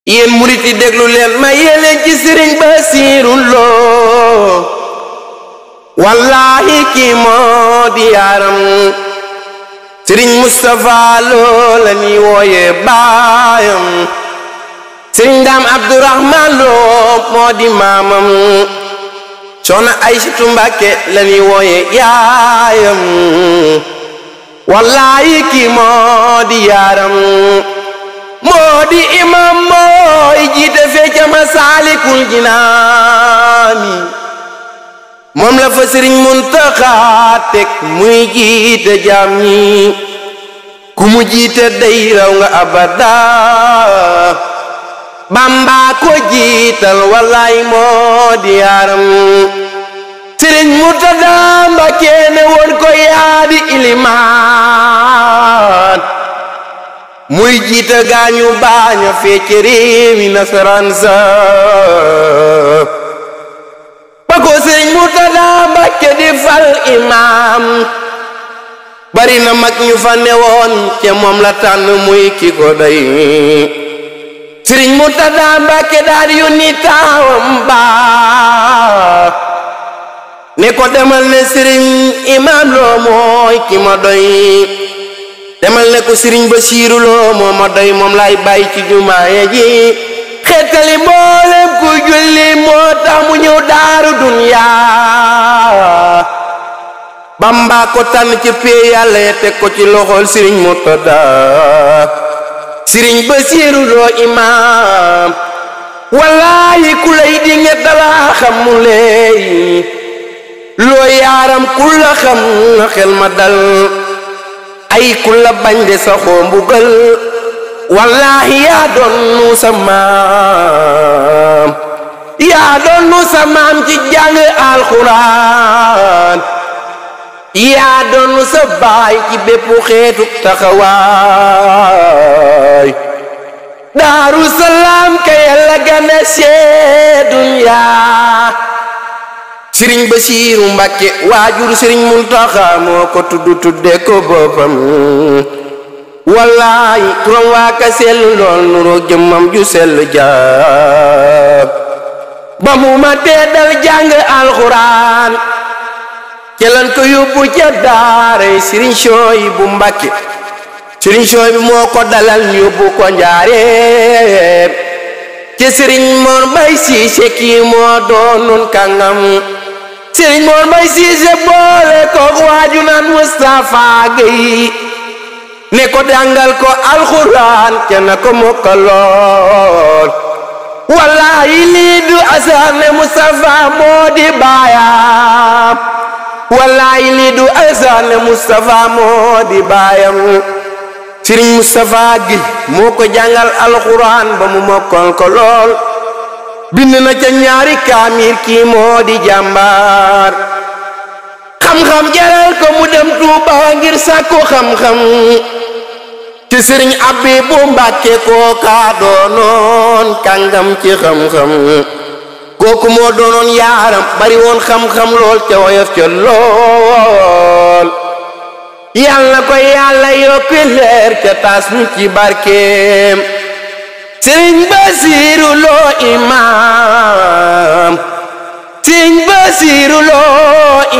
yéen murit yi déglu leen ma yéele ci sëriñ Basiiru Lo wallaahi kii moo di yaaram sëriñ Mustapha Lo la ñuy wooye baayam sëriñ Daam Abdourahman Lo moo di maamam soxna Aysatu Mbàkke la ñuy wooye yaayam wallaahi kii moo di yaaram moo di imam mooy jiite fee ca Masaalikul Jinaani moom la fa sëriñ Muntaxa teg muy jiite jaam ñi ku mu jiite day raw nga abada Bamba ko jiital wallaay moo di yaaram sëriñ Murtada Mbàkke ne woon ko yaa di ilimaan muy jiite gaañu baaña fee ci réewi nasaraan sa ba ko sëriñ Murtada Mbàkke di fal imaam bari na mag ñu fa newoon ca moom la tànn muy ki ko doy sëriñ Murtada Mbàkke daal yónni taawam ba ne ko demal ne sëriñ imaam Lo mooy ki ma doy demal ne ko sëriñ Basiiru Lo moo ma doy moom lay bàyyi ci jumaaya ji xeetali mboolem ku julli moo tax mu ñëw daaru duniyaa Bamba ko tànn ci pee yàlla ya teg ko ci loxol sëriñ Murtada sëriñ Basiiru Lo imaam wallaahi ku lay di ñettala xamuleey loo yaaram ku la xam na xel ma dal ay ku la bañ de saxoo mbugal wallaahi yaa doon nu sa maam yaa doon nu sa maam ci jàng alxuraan yaa doon nu sa baay ci bépp xeetu taxawaay Daaru Salaam ka yàlla gane see duniyaa sëriñ Basiiru Mbàkke waajur sëriñ Muntaxa moo ko tudde ko boppam wallaahi turam waa ka sell lool nuroo jëmmam ju sell jaab ba mu ma teedal jàng alxuraan celan ko yóbbu ca daaray sëriñ Suhaybu Mbàkke sëriñ Suhaybu moo ko dalal yóbbu ko njaareem ci sëriñ Mor Mbay Siise kii moo doonoon kàngam sëriñ Mor Mbay Siise boole ko waaju naan Mustafa Gey ne ko jàngal ko alxuraan ca na ko mokkaloon wallaahi lii du asar ne Mustafa moo di baayam wallaahi lii du asar ne Mustafa moo di baayam sëriñ Mustafa Gey moo ko jàngal alxuraan ba mu mokkal ko lool bind na ca ñaari kaamir kii moo di jàmbaar xam-xam jaral ko mu dem Tuuba ngir sàkku xam-xam ci sëriñ Abibu Mbàkke kooka doonoon kàngam ci xam-xam kooku moo doonoon yaaram bari woon xam-xam lool ca woyof ca lool yàlla ko yàlla yokki leer ca taas ñu ci barkeem sëriñ Basiiru Lo imaam sëriñ Basiiru Lo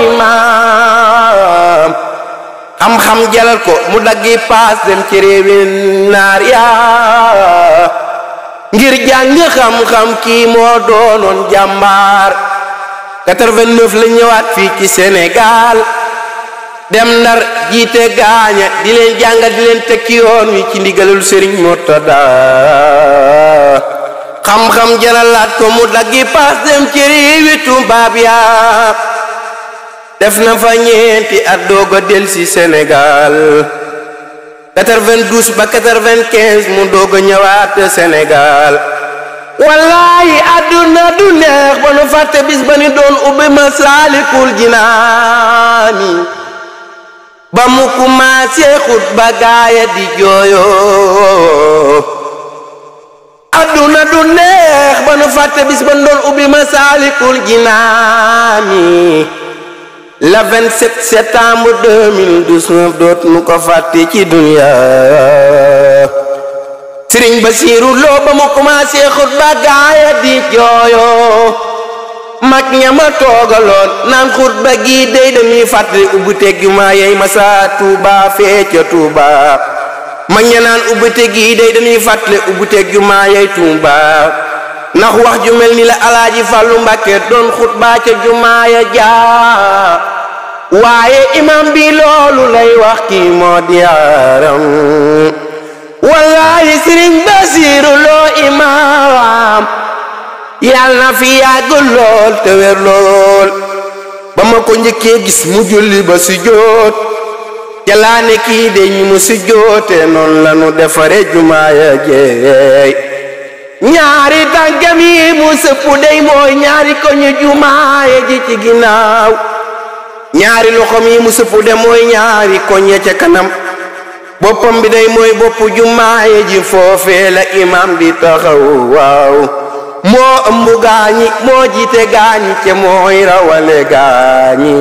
imaam xam-xam jalal ko mu daggi paas dem ci réewi naar yaa ngir jàng xam-xam kii moo doonoon jàmbaar 89 la ñëwaat fii ci Sénégal dem Ndar jiite gaaña di leen jàngal di leen tekki yoon wi ci ndigalul sëriñ Murtada xam-xam jaralaat ko mu daggi paas dem ci réewi tubaab ya def na fa ñeenti at dooga del si Sénégal 92 ba 95 mu dooga ñëwaat Sénégal wallaahi àdduna du neex ba nu fàtte bis ba ni doon ubbi Masaalikul Jinaani ba mu commencé xutba gaaya di jooyoo àdduna du neex ba nu fàtte bis ba doon ubbi Masaalikul Jinaani le 27 septembre 2019 doot nu ko fàtte ci dunya Sëriñ Basiiru Lo ba mu commencé xutba gaaya di jooyoo mag ñama toogaloon naan xutba gi dey dañuy fàttali ubbi teg jumaa yey masa Tuuba fee ca Tuuba mag ña naan ubbi teg gi dey dañuy fàttali ubbi teg jumaa yey Tuuba ndax wax ju mel ni la Alaaji Fàllu Mbàkke doon xutba ca jumaa ya jaa waaye imam bi loolu lay wax kii moo di yaaram wallaahi Sëriñ Basiiru Lo imam yàlla na fi yàgg lool te wér lool ba ma ko njëkkee gis mu julli ba si joot jalaane kii de ñu mu si joote noonu la nu defare jumaa ya jeey ñaari tànkam yi mu sëpp dey mooy ñaari koñu jumaa ya ji ci ginnaaw ñaari loxom yi mu sëpp de mooy ñaari koñ ya ca kanam boppam bi day mooy boppu jumaa ya ji foofee la imam di taxaw waaw moo ëmb gaañi moo jiite gaañi te mooy rawale gaañi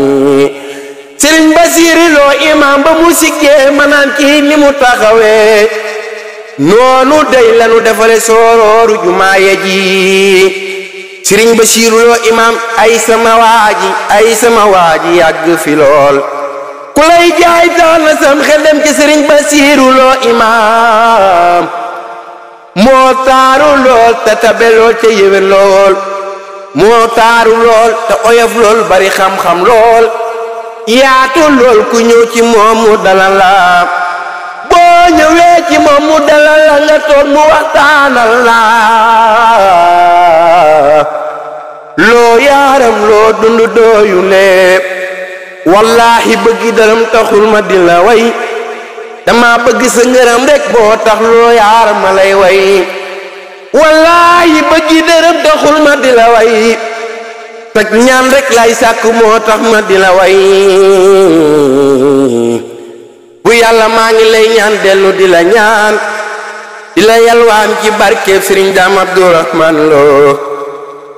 Sëriñ Basiiru Lo imam ba mu siggee manaan kii ni mu taxawee noonu day lanu defare soorooru jumaa ya ji Sëriñ Basiiru Lo imam ay sama waaji yàgg fi lool ku lay jaay tax na sam xel dem ci Sëriñ Basiiru Lo imam moo taaru lool te tabe lool te yéwén lool moo taaru lool te oyof lool bari xam-xam lool yaatu lool ku ñëw ci moom mu dalal la boo ñëwee ci moom mu dalal la nga toog mu waxtaanal la loo yaaram loo dund dooyu lépp wallaahi bëgg dërëm taxul ma di la way dama bëgg sa ngërëm rek boo tax loo yaar ma lay way wallaahi bëgg dërëm taxul ma di la way tak ñaan rek lay sàkk moo tax ma di la way bu yàlla maa ngi lay ñaan dellu di la ñaan di la yalwaan ci barkeeb Sëriñ Daam Abdourahman Lo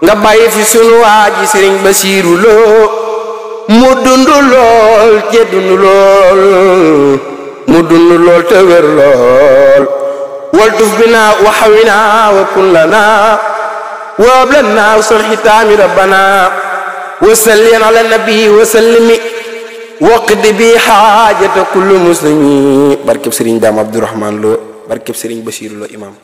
nga bàyyi fi sunu waaji Sëriñ Basiiru Lo mu dund lool te dund lool mu dund lool te wér lool waltuf bina wa xawina wa kun lana wa ablana wa sal xitaami rabbana wa salli ala nabi wa sallimi waqdi bi xaajata kullu muslimi barkeb Sëriñ Daam Abdourahman Lo barkeb Sëriñ Basiiru Lo imam